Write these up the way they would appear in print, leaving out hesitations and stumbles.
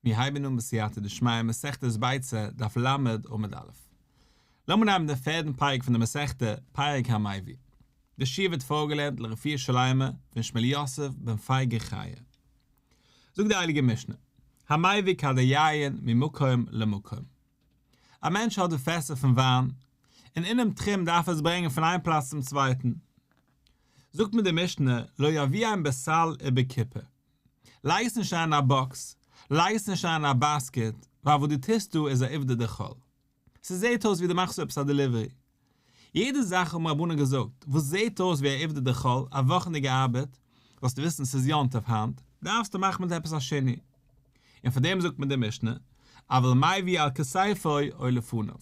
מיר הייבן אן בסייעתא דשמיא מסכת ביצה, דף ל' עמוד א'. לאמיר נעמען דעם פערדן פרק פון די מסכתא, פרק המביא. די שיעור ווערט פארגעלערנט לרפואה שלימה פון שמואל יוסף בן פייגא חיה. זאגט די הייליגע משנה, המביא כדי יין ממקום למקום. א מענטש האט די פעסער פון וויין, און אינעם תחום דארף ער עס ברענגען פון איין פלאץ צום צווייטן. זאגט מיר די משנה, לא יביאם בסל ובקופה. לייג עס נישט אריין אין א באקס, לייג עס נישט אריין אין א באסקעט, ווייל וואס דו טוסט דא איז א עובדא דחול. ס'זעהט אויס ווי דו מאכסט עפעס א דעליווערי. יעדע זאך האבן רבנן געזאגט וואס זעהט אויס ווי א עובדא דחול, א וואכענדיגע ארבעט, זאלסטו וויסן ס'איז יום טוב היינט, דארפסטו מאכן מיט עפעס א שינוי. און פאר דעם זאגט מיר די משנה, אבל מביא על כתפו או לפניו.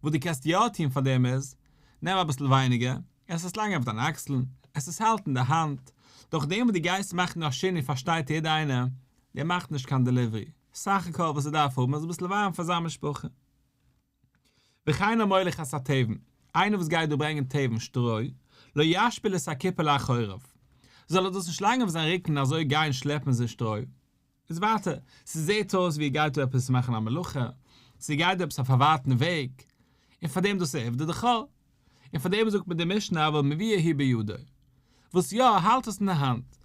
וואס דו קענסט יא טון פאר דעם איז, נעם אביסל ווייניגער, עס עס לייגן אויף דיין אקסלן, עס עס האלטן אין די האנט, דורך דעם וואס דו גייסט מאכן א שינוי פארשטייט יעדער איינער, דער מאכט נישט קיין דעליווערי, סך הכל וואס ער דארף האבן איז אביסל וויין פאר זיין משפחה. וכן המוליך את התבן, איינער וואס גייט דא ברענגען תבן שטרוי, לא ישפיל את הקופה לאחוריו, זאל ער דאס נישט לייגן אויף זיין רוקן און אזוי גיין שלעפן זיין שטרוי, איז ווייטער, ס'זעהט אויס ווי ער גייט דא עפעס מאכן א מלאכה, ס'גייט דא עפעס אויף א ווייטן וועג, און פאר דעם דאס איז עובדא דחול, און פאר דעם זאגט מען די משנה אבל מביאו הוא בידו, וואס יא, האלט עס אין די האנט,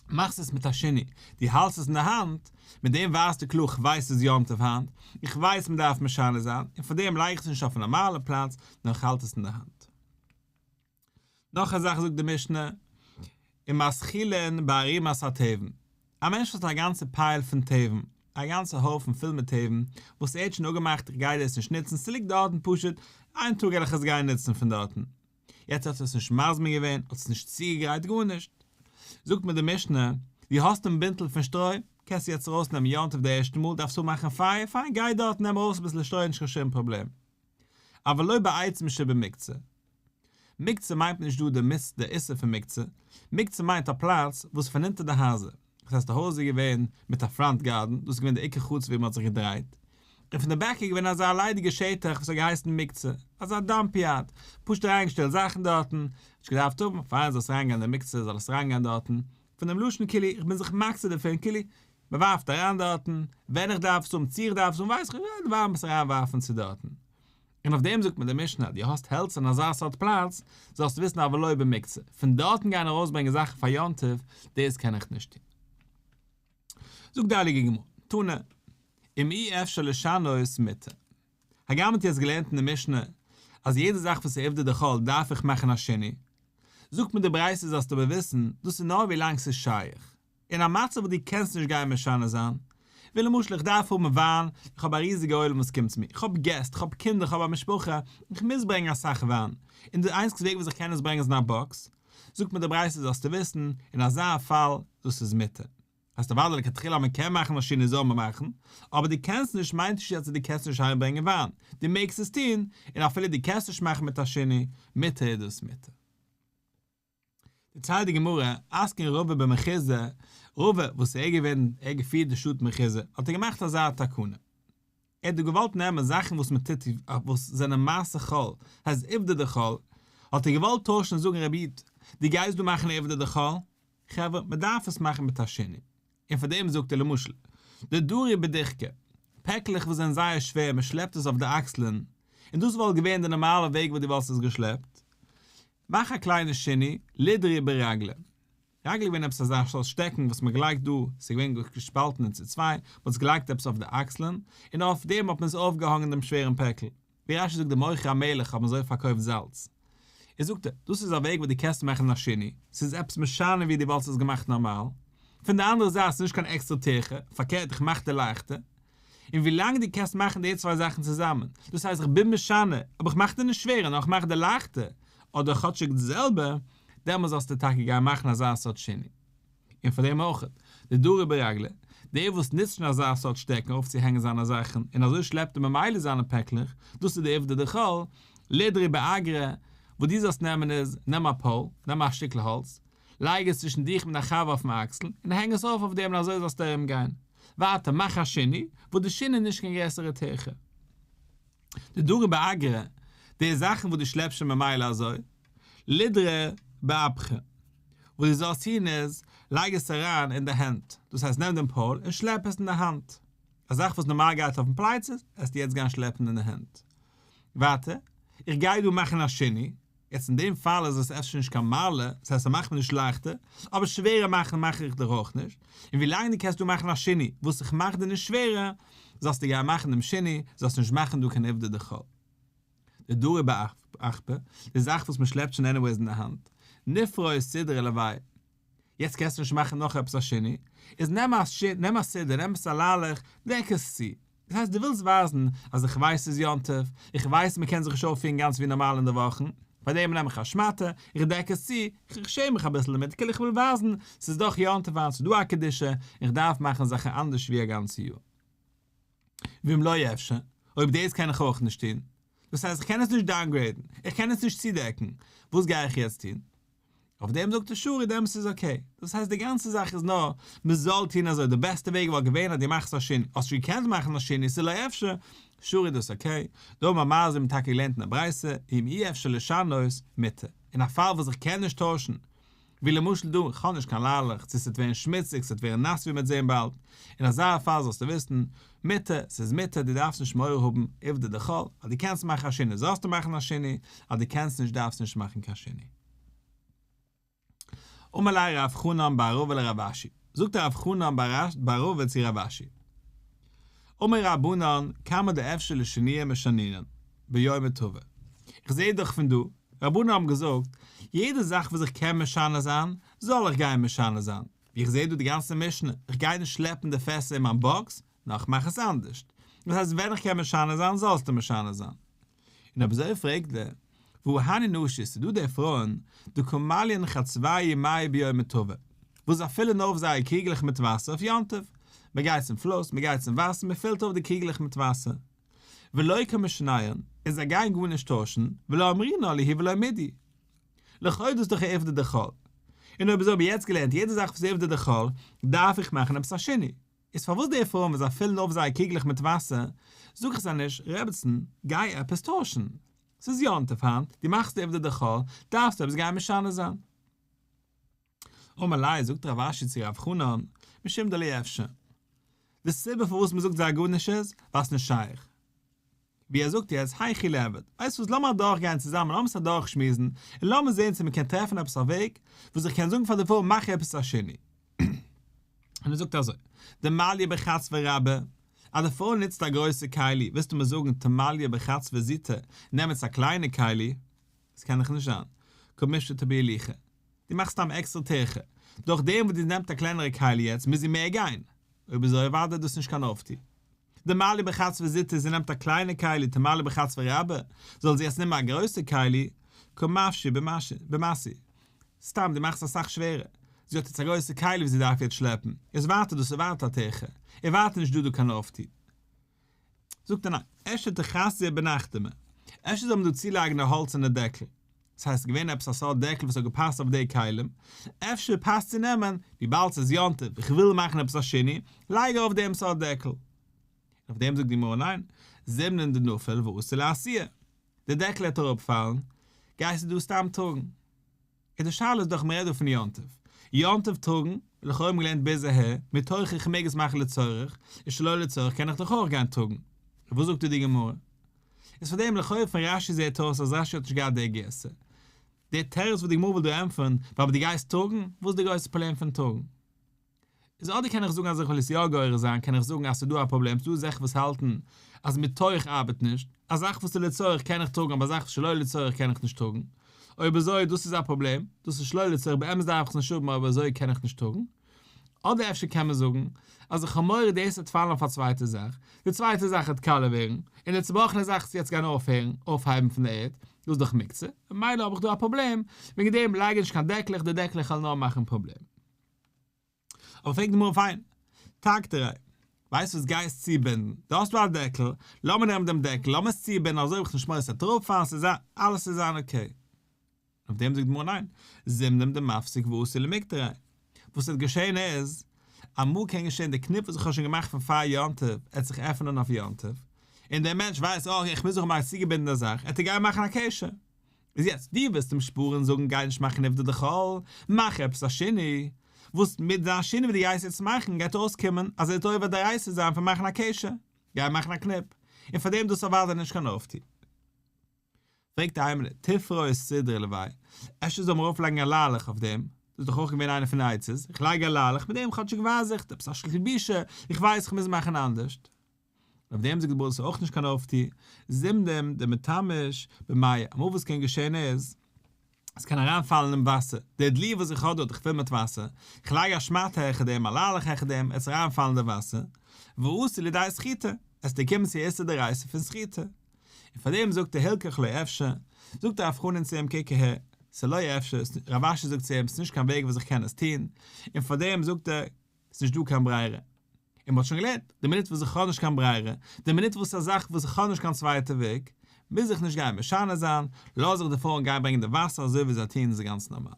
מאכסט עס מיט א שינוי, דו האלטסט עס אין די האנט, מיט דעם ווייזטו קלאר כ'ווייס ס'איז יום טוב היינט, איך ווייס מ'דארף משנה זיין, און פאר דעם לייג איך עס נישט אויפן נארמאלע פלאץ, נאר כ'האלט עס אין די האנט. נאך א זאך זאגט די משנה, ומתחילין בערימת התבן, א מענטש האט א גאנצע pile פון תבן, א גאנצע הויפן פול מיט תבן, וואס ער האט שוין אפגעמאכט איך גיי דאס נישט נוצן, ס'ליגט דארטן פשוט, איין טאג וועל איך עס גיין נוצן פון דארטן. יעצט האט ער עס נישט מזמין געווען, האט עס נישט צוגעגרייט, גארנישט. זאגט מיר די משנה, דו האסט דעם בינטל פון שטרוי, קענסטו יעצט ארויסנעמען יום טוב די ערשטע מאל, דארפסט אנמאכן פייער, פיין גיי דארט נעם ארויס אביסל שטרוי נישט קיין שום פראבלעם. אבל לא בעצים שבמוקצה. מוקצה מיינט נישט דא די מיס די איסור פון מוקצה, מוקצה מיינט א פלאץ וואס פון אונטער די הייזער, דאס הייסט די הויז איז געווען מיט א front garden, דאס איז געווען די עיקר חצר ווי מען האט זיך געדרייט, און פון די back איז געווען אזא ליידיגע שטח וואס האט געהייסן מוקצה, אזא dump yard, פשוט אריינגעשטעלט זאכן דארטן, נישט געדארפט האבן, פאר זאל עס אריינגיין אין די מוקצה זאל עס אריינגיין דארטן, פון דעם לשון כאילו איך בין זיך מקצה דערפון כאילו מען ווארפט אריין דארטן, ווען איך דארף עס האבן צו איך דארף עס האבן ווייס איך נישט, ווארום עס אריינווארפן צו דארטן. און אויף דעם זאגט מיר די משנה אז דו האסט העלצער אין אזא סארט פלאץ, זאלסטו וויסן אבל לא במוקצה, פון דארטן גיין ארויסברענגען זאכן פאר יום טוב, דאס קען איך נישט טון. זאגט די הייליגע גמרא, תנא, אם אי אפשר לשנות מותר. הגם מ'האט יעצט געלערנט אין די משנה אז יעדע זאך וואס איז עובדא דחול דארף איך מאכן א שינוי, זאגט מיר די ברייתא זאלסטו אבער וויסן, דאס איז נאר ווי לאנג ס'איז שייך. אין א מצב וואס דו קענסט נישט גיין משנה זיין, ווי למשל איך דארף האבן וויין, איך האב א ריזיגע עולם וואס קומט צו מיר, איך האב געסט, איך האב קינדער, איך האב א משפחה, איך מוז ברענגען אסאך וויין, און די איינציגסטע וועג וואס איך קען עס ברענגען איז אין א באקס, זאגט מיר די ברייתא זאלסטו וויסן, אין אזא פאל, דאס איז מותר. הייסט אוודאי לכתחילה אז מען קען מאכן א שינוי זאל מען מאכן, אבער דו קענסט נישט מיינט נישט יעצט אז דו קענסט נישט אהיים ברענגען וויין, דו מעגסט עס טון, און אפילו דו קענסט נישט מאכן מיט א שינוי, מותר איז דאס מותר. דערציילט די גמרא, אתקין רבא במחוזא, רבא וואס ער געווען ער האט געפירט די שטאט מחוזא, האט ער געמאכט אזא תקנה, ער האט דא געוואלט נעמען זאכן וואס מען טוט וואס זענען מעשה חול, הייסט עובדא דחול, האט ער געוואלט טוישן און זאגן רבי איד, דו גייסט דא מאכן עובדא דחול? חברה, מען דארף עס מאכן מיט א שינוי. און פאר דעם זאגט ער למשל, דדרי בדוחקא, פעקלעך וואס זענען זייער שווער מען שלעפט עס אויף די אקסלען, און דאס וואלט געווען די נארמאלע וועג וואס דו וואלסט עס געשלעפט, מאך א קליינע שינוי, לידרי ברגלא. רגלא איז געווען עפעס אזא סארט שטעקן וואס מען געלייגט דא, ס'איז געווען געשפאלטן אין צו צוויי, מען האט עס געלייגט עפעס אויף די אקסלען, און אויף דעם האט מען עס אויפגעהאנגען דעם שווערן פעקל. ווי רש"י זאגט די מוכרי המלח האבן אזוי פארקויפט זאלץ. איז זאגט ער, דאס איז א וועג וואס דו קענסט מאכן א שינוי, ס'איז עפעס משנה ווי דו וואלסט עס געמאכט נארמאל. פון די אנדערע זייט ס'איז נישט קיין עקסטערע טירחה, פארקערט איך מאך דיר לייכטער. און ווי לאנג דו קענסט מאכן די צוויי זאכן צוזאמען, דאס הייסט איך בין משנה, אבער איך מאך דיר נישט שווערער נאר איך מאך דיר לייכטער, אדער כאטשיג די זעלבע, דעמאלס זאלסטו טאקע גיין מאכן אזא סארט שינוי. און פאר דעם אויך, דדרי ברגלא, דער וואס נוצט שוין אזא סארט שטעקן אויפצוהענגען זיינע זאכן, און אזוי שלעפט ער ממילא זיינע פעקלעך, דאס איז די עובדא דחול, לידרי באגרא, וואס דו זאלסט נעמען איז, נעם א pole, נעם א שטיקל האלץ, לייג עס צווישן דיך מיט דיין חבר אויפן אקסל, און הענג עס אויף אויף דעם און אזוי זאלסטו ארום גיין. ווייטער, מאך א שינוי, וואס די שינוי איז נישט קיין גרעסערע טירחה. דדרי באגרא, די זאכן וואס דו שלעפסט שוין ממילא אזוי, לידרי באפכא. וואס דו זאלסט טון איז, לייג עס אריין אין די הענט, דאס הייסט נעם דעם pole און שלעפ עס אין די האנט. א זאך וואס נארמאל גייט אויפן פלייצעס, עסטו יעצט גיין שלעפן אין די הענט. ווייטער, איך גיי דא מאכן א שינוי, יעצט אין דעם פאל איז עס אפשר נישט קיין מעלה, דאס הייסט ס'מאכט מיר נישט לייכטער, אבער שווערער מאכן מאך איך דיר אויך נישט, און ווי לאנג דו קענסט דא מאכן א שינוי וואס איך מאך דיר נישט שווערער, זאלסטו גיין מאכן דעם שינוי, זאלסט נישט מאכן דא קיין עובדא דחול. דדרי באחפא, די זאך וואס מ'שלעפט שוין anyways אין די האנט, נפרוס סודרא עילויה. יעצט קענסטו נישט מאכן נאך עפעס א שינוי, איז נעם א נעם א סודר, נעם עפעס א ליילעך, דעק עס צו. דאס הייסט דו ווילסט ווייזן אז איך ווייס ס'איז יום טוב, איך ווייס מ'קען זיך נישט אויפפירן גאנץ ווי נארמאל אין די וואכן, פארדעם נעם איך א שמאטע, איך דעק עס צו, איך שעם מיך אביסל דערמיט, כאילו איך וויל ווייזן ס'איז דאך יום טוב היינט, ס'איז דא א קדושה, איך דארף מאכן זאכן אנדערש ווי א גאנצע יאר. ואם לא אפשר, אויב דאס קען איך אויך נישט טון, דאס הייסט איך קען עס נישט downgrade ן, איך קען עס נישט צודעקן, וואס גיי איך יעצט טון? אויף דעם זאגט ער שרי דעמאלטס איז okay, דאס הייסט די גאנצע זאך איז נאר מען זאל טון אזוי, די בעסטע וועג וואלט געווען אז דו מאכסט א שינוי, האסט שוין געקענט מאכן א שינוי ס'איז לא אפשר, שרי דאס okay, דא האבן מיר מזל טאקע געלערנט אין א ברייתא, אם אי אפשר לשנות, מותר, אין א פאל וואס איך קען נישט טוישן, ווי למשל דא, איך האב נישט קיין ליילעך, צו ס'וועט ווערן שמוציג, ס'וועט ווערן נאס ווי מ'וועט זען באלד, אין אזא פאל זאלסטו וויסן, מותר, ס'איז מותר, דו דארפסט נישט מורא האבן, עובדא דחול, אז דו קענסט מאכן א שינוי זאלסטו מאכן א שינוי, אז דו קענסט נישט דארפסטו נישט מאכן קיין שינוי. אמר ליה רב חנן בר רבא לרב אשי, זאגט רב חנן בר רבא צו רב אשי, אמור רבנן כמה דאפשר לשנויי משנינן ביומא טבא, איך זעה דאך פון דא, רבנן האבן געזאגט, יעדע זאך וואס איך קען משנה זיין, זאל איך גיין משנה זיין, ווי איך זעה דא די גאנצע משנה, איך גיי נישט שלעפן די פעסער אין מיין box, נאר איך מאך עס אנדערשט. דאס הייסט ווען איך קען משנה זיין זאלסטו משנה זיין. און אויב אזוי פרעגט ער, והא הני נשי, ס'איז דא די פרויען, דקא מליין חצבייהו מיא ביומא טבא, וואס זיי פילן אויף זייערע קריגלעך מיט וואסער אויף יום טוב, מען גייט צום פלוס, מען גייט צום וואסער, מען פילט אויף די קריגלעך מיט וואסער. ולא קא משניין, און זיי גייען גארנישט טוישן, ולא אמרינן להו ולא מידי. לכאו' דאס איז דאך א עובדא דחול. און אויב אזוי האב איך יעצט געלערנט יעדע זאך וואס איז עובדא דחול, דארף איך מאכן עפעס א שינוי. איז פארוואס די פרויען ווען זיי פילן אויף זייער קריגלעך מיט וואסער, זאג איך זיי נישט, רעבעצן, גיי עפעס טוישן. ס'איז יום טוב היינט, דו מאכסט עובדא דחול, דארפסטו עפעס גיין משנה זיין. אמר ליה, זאגט רב אשי צו רב חנן, משום דלא אפשר. די סיבה פארוואס מ'זאגט זיי גארנישט איז, ווייל ס'נישט שייך. ווי ער זאגט יעצט, היכי ליעבד, ווייסט וואס, לאמיר אדורכגיין צוזאמען, לאמיר עס אדורכשמועסן, און לאמיר זען צו מ'קען טרעפן עפעס א וועג, וואס איך קען זאגן פאר די פרוי מאך עפעס א שינוי. און ער זאגט אזוי, דמליא בחצבא רבה, אז די פרוי נוצט א גרויסע כלי, ווילסטו מיר זאגן תמליא בחצבא זוטא, נעם יעצט א קליינע כלי, עס קען דאך נישט זיין, קא משפטא בהילוכא, דו מאכסט סתם עקסטערע טירחה, דורך דעם וואס דו נעמט א קלענערע כלי יעצט מוז זי מער גיין, אויב אזוי אוודאי איז דאס נישט קיין אויפטו. דמליא בחצבא זוטא זי נעמט א קליינע כלי תמליא בחצבא רבה, זאל זי יעצט נעמען א גרויסע כלי, קא מפשי במשוי. סתם דו מאכסט אסאך שווערער. זי האט יעצט א גרויסע כלי וואס זי דארף יעצט שלעפן, איז ווייטער דאס איז ווייטער א טירחה, און ווייטער נישט דא דא קיין אויפטו. זאגט ער ניין, אפשר תכסיה בנכתמא, אפשר זאל מען דא צולייגן א האלצערנע דעקל, דאס הייסט ס'איז געווען עפעס א סארט דעקל וואס האט געפאסט אויף די כלים, אפשר פאסט צו נעמען, וויבאלד ס'איז יום טוב, איך וויל מאכן עפעס א שינוי, לייג ארויף דעם סארט דעקל. און אויף דעם זאגט די גמרא ניין, זימנין דנפיל ואתי לאתויי, די דעקל וועט אראפפאלן, גייסטו דא סתם טראגן. און די שאלה איז דאך מ'רעדט דא פון יום טוב. יום טוב טראגן, לכאו' האבן געלערנט ביז אהער, מתוך איך מעג עס מאכן לצורך, און שלא לצורך קען איך דאך אויך גיין טראגן. און וואס זאגט דא די גמרא? איז פאר דעם לכאו' פון רש"י זעהט אויס אז רש"י האט נישט געהאט די גירסא. די תירוץ וואס די גמרא וויל דא ענטפערן, ווייל אבער דו גייסט טראגן, וואס איז די גרויסע פראבלעם פון טראגן? איז אדער קען איך זאגן אז איך וויל עס יא גורס זיין קען איך זאגן אז ס'איז דא א פראבלעם, ס'איז דא זאכן וואס האלטן אז מתוך ארבעט נישט, א זאך וואס איז לצורך קען איך טראגן אבער א זאך וואס שלא לצורך קען איך נישט טראגן, אויב אזוי דאס איז א פראבלעם, דאס איז שלא לצורך באמת דארף איך עס נישט האבן אויב אזוי קען איך נישט טראגן. אדער אפשר קען מען זאגן אז איך האב מורא דאס וועט פאלן אויף א צווייטע זאך, די צווייטע זאך וועט קאלע ווערן, און די צובראכענע זאך וועט יעצט גיין אויפהערן אויפהייבן פון די ערד, דאס איז דאך מוקצה, ממילא האב איך דא א פראבלעם, וועגן דעם לייג איך נישט קיין דעקלעך, די דעקלעך וועלן נאר מאכן פראבלעם. אבער פרעגט די גמרא פיין, תקטריה, ווייסט וואס גייסט צובינדן, דו האסט דא א דעקל, לאמיר נעמען דעם דעקל, לאמיר עס צובינדן אזוי האב איך נישט מורא ס'וועט אראפפאלן, ס'איז אלעס וועט זיין okay. אויף דעם זאגט די גמרא ניין, זימנין דמפסיק ואתי למיקטריה. וואס וועט געשען איז, אמאל קען געשען די קניפ וואס איך האב שוין געמאכט פון פאר יום טוב, עט זיך עפענען אויף יום טוב, און דער מענטש ווייסט אה איך מוז דאך האבן א צוגעבינדענע זאך, עט ער גיין מאכן א קשר. איז יעצט, דו וועסט אים שפארן זאגן גיי נישט מאכן עובדא דחול, מאך עפעס א שינוי. וואס מיט דיין שינוי וואס דו גייסט יעצט מאכן גייט אויסקומען אז ער וועט עובר דאורייתא זיין פון מאכן א קשר, גיי מאכן א קניפ, און פאר דעם דאס אוודאי נישט קיין אויפטו. פרעגט ער אימא תפרוש סודרא עילויה, אפשר זאל מען ארויפלייגן א ליילעך אויף דעם, דאס איז דאך אויך געווען איינע פון די עצות, איך לייג א ליילעך מיט דעם כאטשיג ווייז איך עפעס א שטיקל בושה, איך ווייס איך מוז מאכן אנדערשט. אויף דעם זאגט די גמרא דאס איז אויך נישט קיין אויפטו, זימנין דמטמיש במיא, אמאל וואס קען געשען איז, עס קען אריינפאלן אין וואסער, די דלי וואס איך האב דארט איך פיל מיט וואסער, איך לייג א שמאטע העכער דעם, א ליילעך העכער דעם, עס אריינפאלן אין די וואסער, ואתי לידי סחיטה, עס וועט קומען צו איסור דאורייתא פון סחיטה. און פאר דעם זאגט ער הלכך לא אפשר, זאגט רב חנן צו אים קוק אהער, ס'איז לא אפשר, רב אשי זאגט צו אים ס'איז נישט קיין וועג וואס איך קען עס טון, און פאר דעם זאגט ער, ס'איז נישט דא קיין ברירה. און מ'האט שוין געלערנט, די מינוט וואס איך האב נישט קיין ברירה, די מינוט וואס ס'איז א זאך וואס איך האב נישט קיין צווייטע וועג, מוז איך נישט גיין משנה זיין, לאז איך די פרויען גיין ברענגען די וואסער אזוי ווי זיי טוען איז גאנץ נארמאל.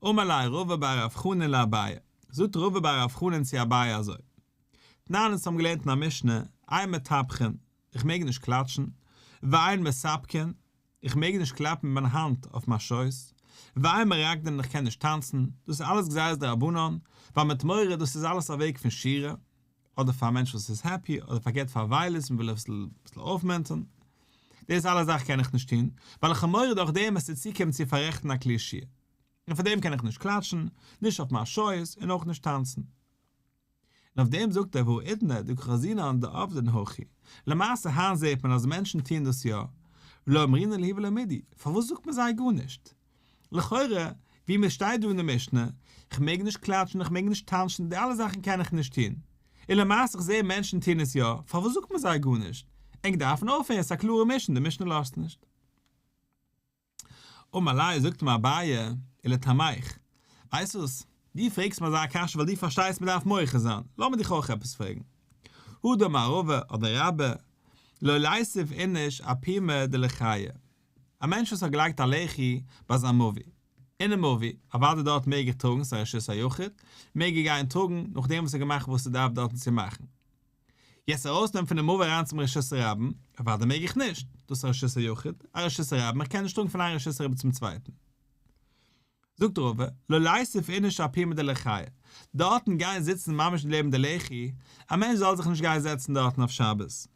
אמר ליה רבא בר רב חנן לאביי, זאגט רבא בר רב חנן צו אביי אזוי, תנן אונז האבן געלערנט אין א משנה, אין מטפחין, איך מעג נישט קלאטשן, ואין מספקין, איך מעג נישט קלאפן מיט מיין האנט אויף מיין שויס, ואין מרקדין און איך קען נישט טאנצן, דאס איז אלעס גזירות דרבנן, ווייל מ'האט מורא דאס איז אלעס א וועג פון שירה, אדער פאר א מענטש וואס איז happy, אדער פארקערט פאר אבילות מען וויל אביסל אויפמונטערן. דאס אלע זאכן קען איך נישט טון, ווייל איך האב מורא דורך דעם עס צו צוקומען צו פאררעכטן א כלי שיר. און פאר דעם קען איך נישט קלאטשן, נישט אויף מיין שויס, און אויך נישט טאנצן. און אויף דעם זאגט ער והאידנא דקא חזינן דעבדין הכי, למעשה היינט זעט מען אז מענטשן טוען דאס יא, ולא אמרינן להו ולא מידי, פארוואס זאגט מען זיי גארנישט? לכאורה, ווי מען שטייט דא אין די משנה, איך מעג נישט קלאטשן, איך מעג נישט טאנצן, די אלע זאכן קען איך נישט טון, און למעשה איך זע מענטשן טוען עס יא, פארוואס זאגט מען זיי גארנישט? ענק דארפן אויפהערן, ס'איז א קלארע משנה, די משנה לאזט נישט. אמר ליה, זאגט אים אביי, ולטעמיך, ווייסט וואס, דו פרעגסט מיר אזא קשיא ווייל דו פארשטייסט מען דארף מוחה זיין, לאמיר דיך אויך עפעס פרעגן. הא דאמר רבא אדער רבה, לא ליתיב איניש אפומא דלחיא. א מענטש וואס האט געלייגט א לחי ביי זיין מבוי, אינעם מבוי, אוודאי דארט מעג ער טראגן, ס'איז א רשות היחיד, מעג ער גיין טראגן, נאכדעם וואס ער האט געמאכט וואס ער דארף דארטן צו מאכן. יעצט ארויסנעמען פונעם מבוי אריין צום רשות הרבים, אוודאי מעג איך נישט, דאס איז א רשות היחיד, א רשות הרבים, איך קען נישט טראגן פון איין רשות אריבער צום צווייטן. זאגט רבא, לא ליתיב איניש אפומא דלחיא, דארטן גיין זיצן ממש נעבן די לחי, א מענטש זאל זיך נישט גיין זעצן דארטן אויף שבת.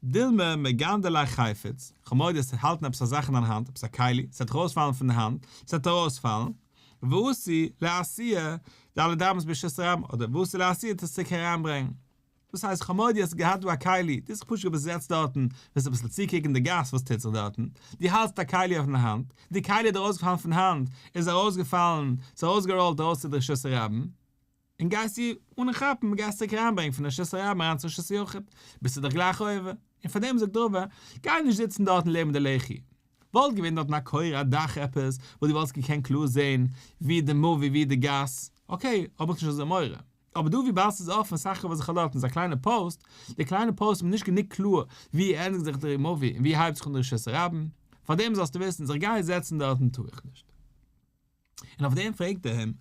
דילמא מגנדא ליה חפץ, כ'האב מורא דו וועסט האלטן עפעס א זאך אין דיין האנט, עפעס א כלי, ס'וועט ארויספאלן פון די האנט, ס'וועט ארויספאלן, ואתי לאתויי ד' אמות ברשות הרבים, אדער ואתי לאתויי טוסט צוריק אריינברענגן. דאס הייסט כ'האב מורא דו האסט געהאט דא א כלי, דו האסט זיך פשוט געזעצט דארטן, ווילסט אביסל צוקוקן די גאס וואס טוט זיך דארטן, דו האלטסט א כלי אויפן האנט, די כלי איז ארויסגעפאלן פון האנט, איז ארויסגעפאלן, ס'איז ארויסגעראלט ארויס צו די רשות הרבים, און גייסט אן כאפן, גייסט צוריק אריינברענגן פון רשות הרבים אריין צו רשות היחיד, ביסטו דאך גלייך עובר, און פאר דעם זאגט רבא, גיי נישט זיצן דארטן לעבן די לחי, וואלט געווען דארטן א קורה א דאך עפעס וואס דו וואלסט געקענט קלאר זען ווי די מבוי ווי די גאס, okay האב איך נישט אזוי מורא, אבער דא וויבאלד ס'איז אפן סך הכל וואס איך האב דארטן איז א קליינע פאוסט, די קליינע פאוסט איז נישט גענוג קלאר ווי ענדיגט זיך די מבוי און ווי הייבט זיך אן די רשות הרבים, פאר דעם זאלסטו וויסן זיך גיין זעצן דארטן טאר איך נישט. און אויף דעם פרעגט ער אים,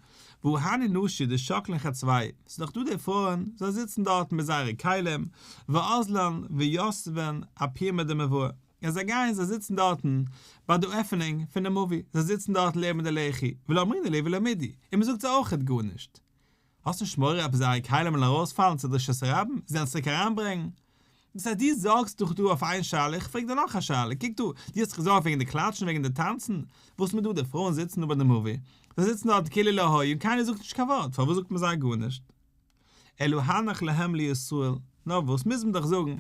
והא הני נשי דשקלן חצבייהו, ס'איז דאך דא די פרויען, זיי זיצן דארטן מיט זייערע כלים, ואזלן ויתבן אפומא דמבואה, און זיי גייען זיי זיצן דארטן ביי די עפענונג פון די מבוי, זיי זיצן דארטן לעבן די לחי, ולא אמרינן להו ולא מידי, און מ'זאגט זיי אויכעט גארנישט. האסט נישט מורא עפעס זייערע כלים וועלן ארויספאלן צו די רשות הרבים, זיי וועלן צוריק אריינברענגן? דאס הייסט דו זארגסט דיך דא אויף איין שאלה, איך פרעג דיר נאך א שאלה, קוק דא, דו האסט זיך געזארגט וועגן די קלאטשן וועגן די טאנצן, וואס מיט דא די פרויען זיצן דא ביי די מבוי, זיי זיצן דארט כאילו לא היה און קיינער זאגט נישט קיין ווארט, פארוואס זאגט מען זיי גארנישט? אלא הנח להם לישראל, נאר וואס מוז מען דאך זאגן,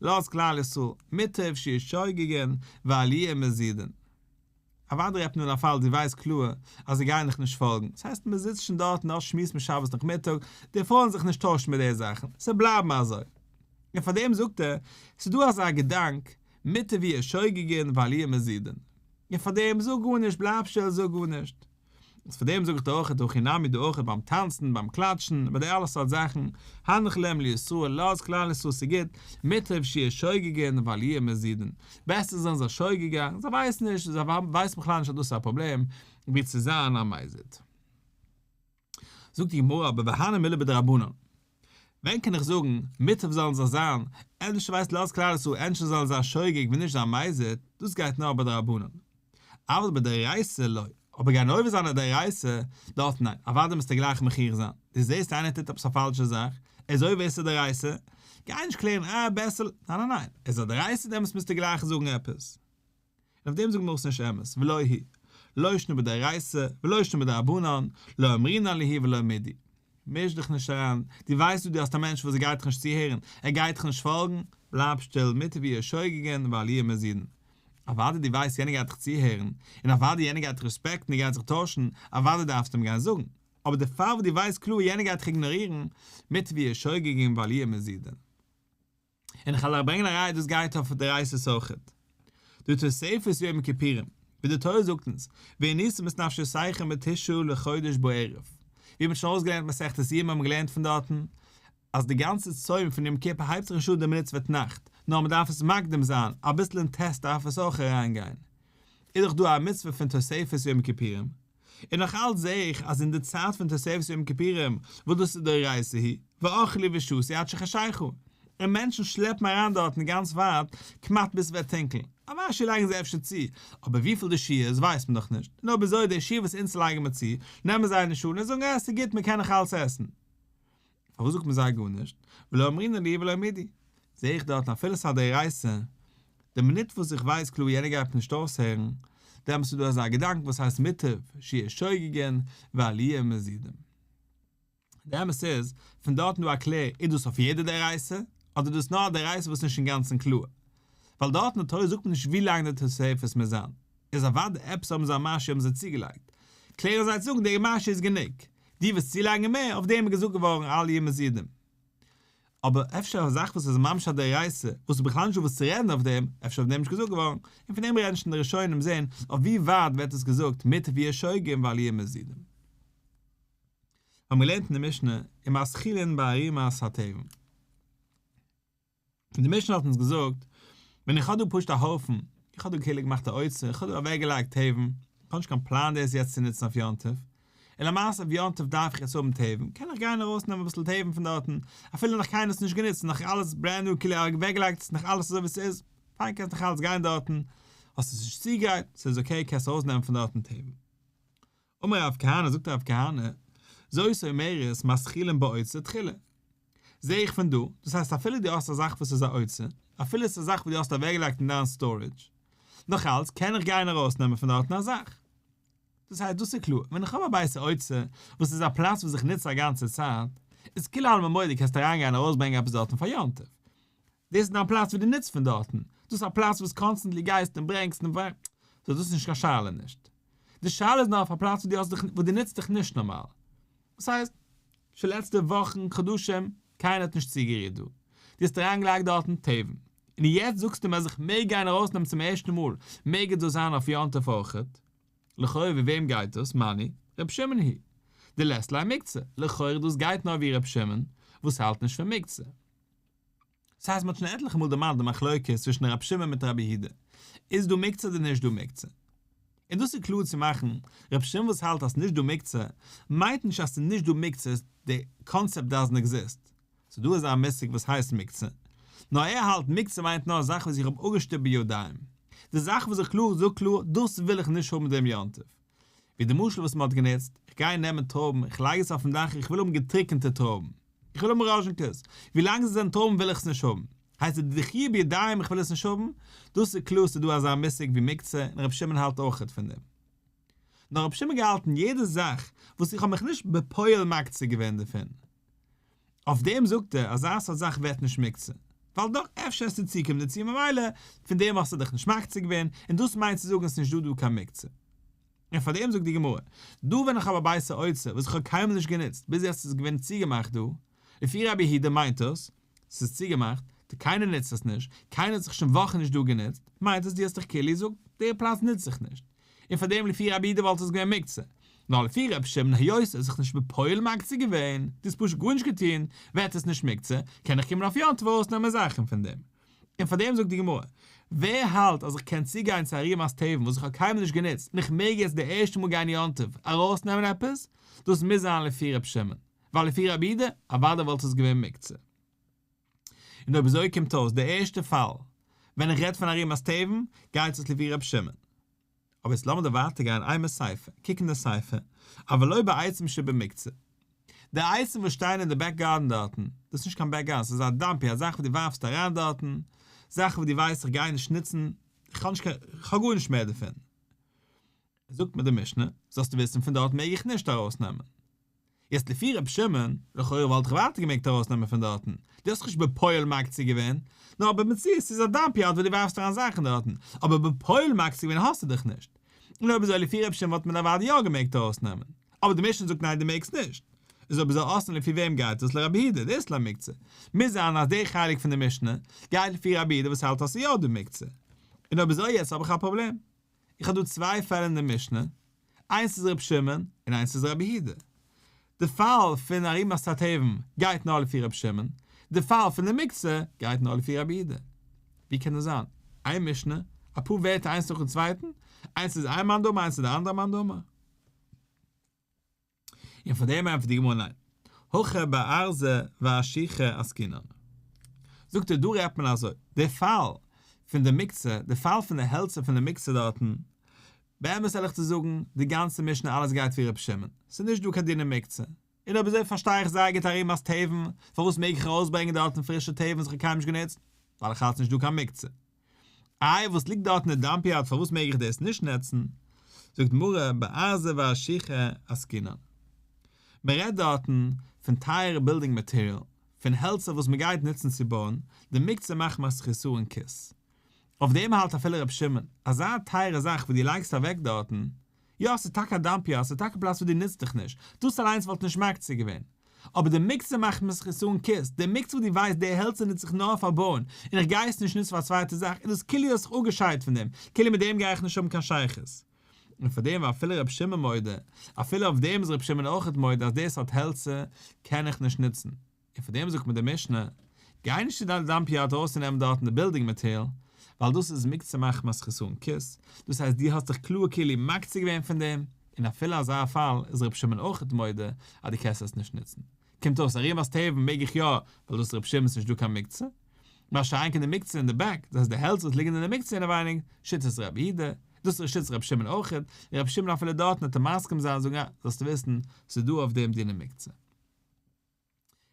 לאז כלל ישראל, מוטב שיהיו שוגגין ואל יהיו מזידין. אוודאי רעדט מען אין א פאל דו ווייסט קלאר אז זיי גייען דיך נישט פאלגן, ס'הייסט מען זיצט שוין דארט און דארט שמועסט מען שבת נאכמיטאג, די פרויען זיך נישט טוישן מיט די זאכן, ס'וועט בלייבן אזוי. און פאר דעם זאגט ער, ס'איז דא אזא געדאנק, מוטב יהיו שוגגין ואל יהיו מזידין. און פאר דעם זאג גארנישט, בלייב שטיל זאג גארנישט. איז פאר דעם זאג איך דיר אויך הכי נמי דא אויך ביים טאנצן, ביים קלאטשן, ביי די אלע סארט זאכן, הנח להם לישראל, לאז כלל ישראל ס'גוט, מוטב שיהיו שוגגין ואל יהיו מזידין, בעסער זאלן זיי שוגג גיין, זיי ווייסן נישט, זיי ווייסן בכלל נישט אז דאס איז א פראבלעם, ווי צו זיין א מזיד. זאגט די גמרא אבער והני מילי בדרבנן, ווען קען איך זאגן מוטב זאלן זיי זיין, ענדערש ווייסט לאז כלל ישראל ענדערש זאלן זיין שוגג ווי נישט זיין מזיד, דאס גייט נאר בדרבנן. אבל בדאורייתא לא. אבער גיין עובר זיין א דאורייתא, דארט ניין, אוודאי מוזטו גלייך מוכיח זיין, דו זעסט איינער טוט עפעס א פאלשע זאך, ער איז עובר איסור דאורייתא, גיי נישט קלערן אה בעסער, ניין ניין ניין, עס איז א דאורייתא דעמאלטס מוזטו גלייך זאגן עפעס. און אויף דעם זאגט די גמרא ס'נישט אמת, ולא היא, לא שנא בדאורייתא, ולא שנא בדרבנן, לא אמרינן להו ולא מידי. מיש דיך נישט אריין, דו ווייסט דא דו האסט א מענטש וואס ער גייט דיך נישט צוהערן, ער גייט דיך נישט פאלגן, בלייב שטיל, מוטב יהיו שוגגין ואל יהיו מזידין. אוודאי דו ווייסט יענער גייט דיך צוהערן, און אוודאי יענער גייט דיך רעספעקטן און גייט זיך טוישן, אוודאי דארפסטו אים גיין זאגן, אבער די פאל וואס דו ווייסט קלאר יענער גייט דיך איגנארירן, מוטב יהיו שוגגין ואל יהיו מזידין. און איך וועל אייך ברענגען א ראיה דאס גייט אויף דאורייתא'ס אויכעט. די תוספת יום כיפורים, ווי די תורה זאגט אונז, ועניתם את נפשותיכם בתשעה לחודש בערב. ווי מ'האט שוין אויסגעלערנט מסכת יומא האבן מיר געלערנט פון דארטן, אז די גאנצע צום פון יום כיפור הייבט זיך נישט אן די מינוט ס'ווערט נאכט, נאר מ'דארף עס מקדים זיין, אביסל אין ט' דארף עס אויך אריינגיין. איז דאך דא א מצוה פון תוספת יום כיפורים, און נאך אלץ זעה איך אז אין די צייט פון תוספת יום כיפורים וואס דאס איז דאורייתא היא, ואכלו ושתו עד שחשיכה, און מענטשן שלעפן אריין דארטן גאנץ ווייט כמעט ביז ס'ווערט טונקל, א משהו לייגן זיי אפשר צו, אבער וויפיל די שיעור איז ווייסט מען דאך נישט, און אויב אזוי די שיעור וואס אונז לייגן מיר צו, נעמען זיי נישט אן און זאגן אה ס'גוט מ'קען נאך אלץ עסן. פארוואס זאגט מען זיי גארנישט? ולא אמרינן להו ולא מידי. זעה איך דארטן אפילו ס'איז א דאורייתא, די מינוט וואס איך ווייס קלאר יענער גייט נישט אויסהערן, דעמאלטס איז דא אזא געדאנק וואס הייסט מוטב שיהיו שוגגין ואל יהיו מזידים. די אמת איז, פון דארטן דא א קלער, איז דאס אויף יעדע דאורייתא, אדער דאס נאר א דאורייתא וואס איז נישט אינגאנצן קלאר? ווייל דארטן אין תורה זאגט מען נישט ווי לאנג די תוספת מוז זיין. איז אוודאי עפעס האבן זיי א משהו האבן זיי צוגעלייגט. קלערן זיי צו זאגן די משהו איז גענוג. דו וועסט צולייגן מער, אויף דעם איז געזאגט געווארן אל יהיו מזידים. אבער אפשר א זאך וואס איז ממש א דאורייתא, וואס איז בכלל נישטא וואס צו רעדן אויף דעם, אפשר אויף דעם נישט געזאגט געווארן, און פון דעם רעדן שוין די ראשונים זעהן אויף ווי ווייט ווערט עס געזאגט מוטב יהיו שוגגין ואל יהיו מזידים. האבן געלערנט אין די משנה, ומתחילין בערימת התבן. און די משנה האט אונז געזאגט, ווען איך האב דא פשוט א הויפן, איך האב דא כאילו געמאכט א אוצר, איך האב דא אוועק געלייגט תבן, איך האב נישט קיין פלאן דאס יעצט צו נוצן אויף יום טוב, און למעשה אויף יום טוב דארף איך יעצט האבן תבן, קען איך גיין ארויס נעמען אביסל תבן פון דארטן, אפילו נאך קיינער האט עס נישט גענוצט, נאך אלעס brand new כאילו אוועק געלייגט, ס'איז נאך אלעס אזוי ווי ס'איז, פיין קענסט נאך אלעס גיין דארטן, האסט עס נישט צוגעגרייט, ס'איז okay קענסט ארויס נעמען פון דארטן תבן. אמר רב כהנא, זאגט רב כהנא, זאת אומרת מתחילין באוצר תחילה. זע איך פון דא, דאס הייסט אפילו דו האסט א זאך וואס איז א אוצר, אפילו עס איז א זאך וואס דו האסט אוועקגעלייגט אין דיין storage, נאך אלץ קען איך גיין ארויסנעמען פון דארטן א זאך. דאס הייסט דאס איז קלאר, ווען איך האב א בית האוצר, וואס איז א פלאץ וואס איך נוץ א גאנצע צייט, איז כולי עלמא מודה קענסטו אריינגיין ארויסברענגען עפעס דארטן פאר יום טוב. דאס איז דיין פלאץ וואו דו נוצט פון דארטן, דאס איז א פלאץ וואס constantly גייסט און ברענגסט און ברענגסט, so דאס איז נישט קיין שאלה נישט. די שאלה איז נאר אויף א פלאץ וואו דו האסט דיך וואו דו נוצט דיך נישט נארמאל. דאס הייסט, שוין לעצטע וואכן, חדשים, קיינער האט נישט צוגערירט דא. דו האסט אריינגעלייגט דארטן תבן. און יעצט זאגסטו מיר אז איך מעג גיין ארויסנעמען צום ערשטן מאל, מעג עס דא זיין אויף יום טוב אויכעט? לכאורה ווי וועם גייט דאס? מני ר' שמעון היא דלית ליה מוקצה. לכאורה דאס גייט נאר ווי ר' שמעון וואס האלט נישט פון מוקצה. ס'הייסט מ'האט שוין עטליכע מאל דערמאנט די מחלוקת צווישן רבי שמעון מיט רבי יהודה, איז דא מוקצה אדער נישט דא מוקצה? און דאס איז קלאר צו מאכן, רבי שמעון וואס האלט אז ס'נישט דא מוקצה, מיינט נישט אז ס'נישט דא מוקצה, די concept doesn't exist, ס'איז דא אזא מושג וואס הייסט מוקצה, נאר ער האלט מוקצה מיינט נאר א זאך וואס איך האב אפגעשטופט בידיים, די זאך וואס איך קלאר זאג קלאר דאס וויל איך נישט האבן דעם יום טוב, ווי די משל וואס מ'האט גענוצט, איך גיי נעמען טרויבן, איך לייג עס אויפן דאך, איך וויל האבן געטריקענטע טרויבן. איך וויל האבן ראזשינקעס, ווי לאנג זיי זענען טרויבן וויל איך עס נישט האבן. הייסט עס דחיה בידיים איך וויל עס נישט האבן? דאס איז קלאר ס'איז דא אזא מושג ווי מוקצה און רבי שמעון האלט אויכעט פון דעם. נאר רבי שמעון געהאלטן יעדע זאך וואס איך האב מיך נישט בפועל מקצה געווען דערפון. אויף דעם זאגט ער אזא סארט זאך ווערט נישט מוקצה. ווייל דאך אפשר עסטו צוקומען דערצו ממילא פון דעם האסטו דיך נישט מקצה געווען און דאס מיינט צו זאגן עס איז נישט דא דא קיין מוקצה. און פאר דעם זאגט די גמרא, דא ווען איך האב א בית האוצר וואס איך האב קיינמאל נישט גענוצט, ביז יעצט איז עס געווען צוגעמאכט דא, לפי רבי יהודה מיינט דאס, ס'איז צוגעמאכט, די קיינער נוצט עס נישט, קיינער האט זיך שוין וואכן נישט דא גענוצט, מיינט עס דו האסט דיך כאילו זאגט, דער פלאץ נוצט זיך נישט. און פאר דעם לפי רבי יהודה וואלט עס געווען מוקצה. נאר לפי רבי שמעון היות עס איז זיך נישט בפועל מקצה געווען, דו האסט פשוט גארנישט געטון, ווערט עס נישט מוקצה, קען איך קומען אויף יום טוב ארויסנעמען זאכן פון דעם. און פאר דעם זאגט די גמרא, ווער האלט אז איך קען צוגיין צו ערימת תבן וואס איך האב קיינמאל נישט גענוצט און איך מעג יעצט די ערשטע מאל גיין יום טוב ארויסנעמען עפעס, דאס מוז זיין לפי ר' שמעון, ווייל לפי רבי יהודה, אוודאי וואלט עס געווען מוקצה. און אויב אזוי קומט אויס די ערשטע פאל ווען איך רעד פון ערימת תבן גייט עס לפי ר' שמעון. אבער יעצט לאמיר דא ווייטער גיין אימא סיפא, קוק אין די סיפא, אבל לא בעצים שבמוקצה. די עצים וואס שטייען אין די back garden דארטן, דאס איז נישט קיין back garden, ס'איז א dump yard, א זאך וואס דו ווארפסט אריין דארטן, זאכן וואס דו ווייסט איך גיי נישט נוצן, איך האב נישט קיין, איך האב גארנישט מער דערפון. זאגט מיר די משנה, זאלסטו וויסן פון דארט מעג איך נישט ארויסנעמען. יעצט לפי ר' שמעון, לכאורה וואלט איך ווייטער געמעגט ארויסנעמען פון דארטן, דו האסט נישט בפועל מקצה געווען, נאר במציאות ס'איז א dump yard וואו דו ווארפסט אריין זאכן דארטן, אבער בפועל מקצה געווען האסטו דיך נישט. און אויב אזוי לפי ר' שמעון וואלט מען אוודאי יא געמעגט ארויסנעמען. אבער די משנה זאגט ניין דו מעגסט נישט. איז אויב אזוי אסון לפי וועם גייט עס לרבי יהודה דאית ליה מוקצה. מוז זיין אז די חלק פון די משנה גייט לפי רבי יהודה וואס האלט אז ס'איז יא דא מוקצה. און אויב אזוי יעצט האב איך א פראבלעם. איך האב דא צוויי פעלער אין די משנה, איינס איז רבי שמעון און איינס איז רבי יהודה. די פאל פון ערימת התבן גייט נאר לפי רבי שמעון, די פאל פון די מוקצה גייט נאר לפי רבי יהודה. ווי קען דאס זיין? איין משנה, אפאר ווערטער איינס נאכן צווייטן, איינס איז איין מאן דאמר איינס איז די אנדערע מאן דאמר. און פאר דעם ענטפערט די גמרא ניין, הכא בארזי ואשוחי עסקינן. זאגט ער דא רעדט מען אזוי, די פאל פון די מוקצה, די פאל פון די העלצער פון די מוקצה דארטן, באמת ערליך צו זאגן, די גאנצע משנה אלעס גייט ווי ר' שמעון, ס'איז נישט דא קיין דיני מוקצה, און אויב אזוי פארשטיי איך זייער גוט ערימת תבן, פארוואס מעג איך ארויסברענגען דארטן פרישע תבן וואס איך האב קיינמאל נישט גענוצט, ווייל איך האלט ס'נישט דא קיין מוקצה. איי וואס ליגט דארט אין די dump yard פארוואס מעג איך דאס נישט נוצן? זאגט גמרא בארזי ואשוחי עסקינן. מען רעדט דארטן פון טייערע building material, פון העלצער וואס מען גייט נוצן צו בויען, די מוקצה מחמת חסרון כיס. אויף דעם האלט אפילו ר' שמעון, אזא טייערע זאך וואס דו לייגסט אוועק דארטן, יא ס'איז טאקע א dump yard, ס'איז טאקע א פלאץ וואס דו נוצט דיך נישט, דאס אליינס וואלט נישט מקצה געווען. אבער די מוקצה מחמת חסרון כיס, די מוקצה וואס דו ווייסט די העלצער נוץ איך נאר פאר בויען, און איך גיי עס נישט נוצן פאר א צווייטע זאך, איז דאס כאילו האסט זיך אפגעשיידט פון דעם, כאילו מיט דעם גיי איך נישט האבן קיין שייכות. און פאר דעם ואפילו ר' שמעון מודה, אפילו אויף דעם איז ר' שמעון אויכעט מודה אז די סארט העלצער קען איך נישט נוצן. און פאר דעם זאגט מיר די משנה, גיי נישט צו דיין dump yard ארויסצונעמען דארטן די building material, ווייל דאס איז מוקצה מחמת חסרון כיס, דאס הייסט דו האסט דיך קלאר כאילו מקצה געווען פון דעם, און אפילו אזא פאל איז רבי שמעון אויכעט מודה אז דו קענסט עס נישט נוצן. קומט אויס ערימת תבן מעג איך יא, ווייל דאס איז רבי שמעון ס'נישט דא קיין מוקצה. מה שאין כן די מוקצה אין די back, דאס הייסט די העלצער וואס ליגן אין די מוקצה אינעווייניג, שיטת רבי יהודה, דאס איז שיטת רבי שמעון אויכעט, און רבי שמעון אפילו דארטן וועט ער מסכים זיין און זאגן אה, זאלסטו וויסן, ס'איז דא אויף דעם דיני מוקצה.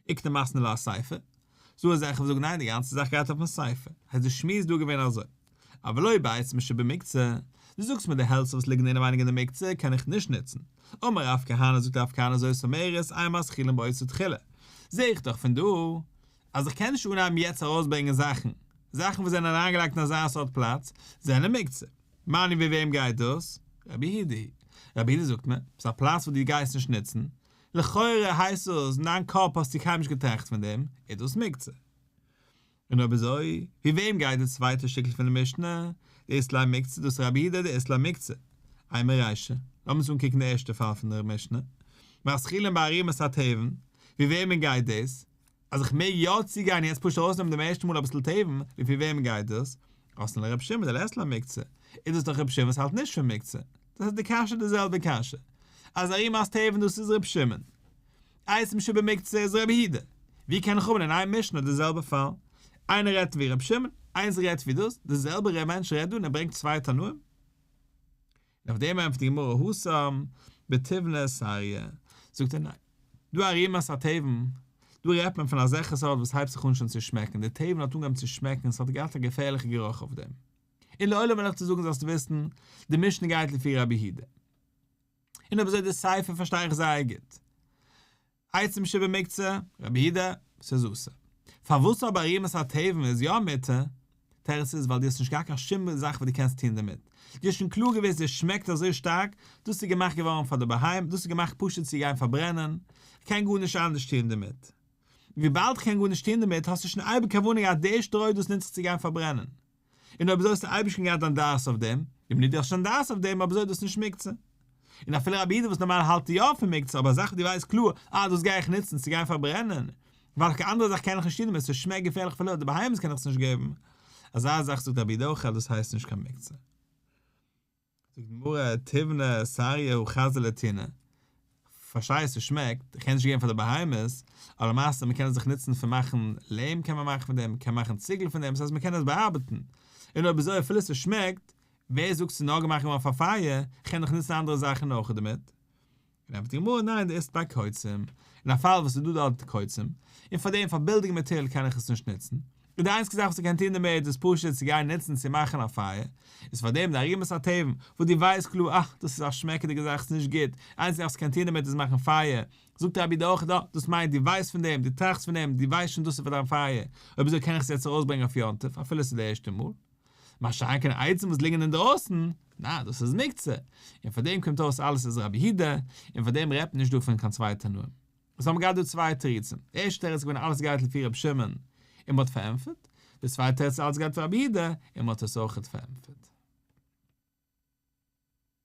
איכא דמתני לה אסיפא, ס'דא אזעלכע וואס זאגן ניין די גאנצע זאך גייט אויפן סיפא, הייסט די שמועס איז דא געווען אזוי, אבל לא בעצים שבמוקצה, דו זאגסט מיר די העלצער וואס ליגן אינעווייניג אין די מוקצה קען איך נישט נוצן, אמר רב כהנא זאגט רב כהנא זאת אומרת אין מתחילין באותה תחילה, זעה איך דאך פון דא אז איך קען נישט אנהייבן יעצט ארויסברענגען זאכן, זאכן וואס זענען אריינגעלייגט אין אזא סארט פלאץ זענען מוקצה. מני ווי וועם גייט דאס? רבי יהודה היא. רבי יהודה זאגט מיר, ס'איז א פלאץ וואס דו גייסט נישט נוצן, לכאורה הייסט עס אין דיין קאפ האסטו קיינמאל נישט געטראכט פון דעם, איז דאס מוקצה. און אויב אזוי, ווי וועם גייט די צווייטע שטיקל פון די משנה, דאית ליה מוקצה דאס רבי יהודה דאית ליה מוקצה. אימא רישא, לאמיר אונז אנקוקן די ערשטע פאל פון די משנה, מתחילין בערימת התבן, ווי וועמען גייט דאס? אז איך מעג יא צוגיין יעצט פשוט ארויסנעמען דעם ערשטן מאל אביסל תבן, לפי וועמען גייט דאס? אתאן לרבי שמעון דלית ליה מוקצה, איז דאס דאך רבי שמעון וואס האלט נישט פון מוקצה. דאס איז די קשיא די זעלבע קשיא. אז ערימת תבן דאס איז רבי שמעון. עצים שבמוקצה איז רבי יהודה. ווי קען איך האבן אין איין משנה די זעלבע פאל? איינער רעדט ווי רבי שמעון, איינס רעדט ווי דאס, די זעלבע ר' מענטש רעדט דא און ער ברענגט צוויי תנאים? און אויף דעם ענטפערט די גמרא התם בטיבנא סריא. זאגט ער ניין. דא ערימת התבן, דא רעדט מען פון אזעלכע סארט וואס הייבט זיך אן שוין צו שמעקן, די תבן האט אנגעהויבן צו שמעקן, עס האט געהאט א געפערליכע גערוך אויף דעם. און לעולם וועל איך דיר זאגן זאלסטו וויסן, די משנה גייט לפי רבי יהודה. און אויב אזוי די סיפא פארשטיי איך זייער גוט. עצים שבמוקצה, רבי יהודה, ס'איז אסור. פארוואס אבער ערימת התבן איז יא מותר? תירוץ איז ווייל דו האסט נישט געהאט קיין שום זאך וואס דו קענסט טון דערמיט. דו האסט שוין קלאר געוואוסט דאס שמעקט אזוי שטארק, דאס איז געמאכט געווארן פאר די בהמה, דאס איז געמאכט פשוט צו גיין פארברענען, כ'קען גארנישט אנדערש טון דערמיט. וויבאלד כ'קען גארנישט טון דערמיט האסטו שוין אייביג כוונה געהאט די שטרוי דאס נוץ איך צו גיין פארברענען. און אויב אזוי האסטו אייביג שוין געהאט דיין דעת אויף דעם, די מינוט דו האסט שוין דעת אויף דעם אויב אזוי איז דאס נישט מוקצה. און אפילו רבי יהודה וואס נארמאל האלט יא פון מוקצה אבער א זאך וואס דו ווייסט קלאר אה דאס גיי איך נוצן צו גיין פארברענען ווייל קיין אנדערע זאך קען איך נישט טון דערמיט ס'שמעקט געפערליך אפילו די בהמות קען איך עס נישט געבן. אזא זאך זאגט רבי יהודה אויך אז דאס הייסט נישט קיין מוקצה. זאגט די גמרא, תיבנא סריא הא חזי לטינא, כ'פארשטיי ס'שמעקט, איך קען נישט געבן פאר די בהמות, אבער למעשה מ'קען עס זיך נוצן פון מאכן ליים קען מען מאכן פון דעם, מ'קען מאכן ציגל פון דעם, ס'הייסט מ'קען עס באארבעטן, און אויב אזוי אפילו ס'שמעקט. ווער זאגט ס'איז נאר געמאכט געווארן פאר פייער, כ'קען דאך נוצן אנדערע זאכן אויך דערמיט. און ענטפערט די גמרא, ניין דאס איז ביי קוצים, אין א פאל וואס איז דא דארט קוצים, און פאר דעם פאר building material קען איך עס נישט נוצן, און די איינציגע זאך וואס איך קען טון דערמיט איז פשוט צו גיין נוצן צו מאכן א פייער, איז פאר דעם די ערימת התבן, וואס דו ווייסט קלאר אה, דאס איז א שמעקעדיגע זאך, ס'איז נישט גוט, איינציגע זאך וואס איך קען טון דערמיט איז מאכן פייער, זאגט רבי יהודה אויך דא, דאס מיינט דו ווייסט פון דעם, דו טראכסט פון דעם, דו ווייסט שוין דאס איז פאר דיין פייער, אויב אזוי קען איך עס יעצט ארויסברענגען אויף יום טוב, אפילו עס איז די ערשטע מאל. מה שאין כן עצים וואס ליגן אינדרויסן, נא, דאס איז מוקצה, און פאר דעם קומט אויס אלעס איז רבי יהודה, און פאר דעם רעדט מען נישט דא פון קיין צוויי תנאים. עס האבן געהאט דא צוויי תירוצים, די ערשטע תירוץ איז געווען אלעס גייט לפי רבי שמעון, און מען האט פארענטפערט, די צווייטע תירוץ איז אלעס גייט לפי רבי יהודה, און מען האט עס אויכעט פארענטפערט.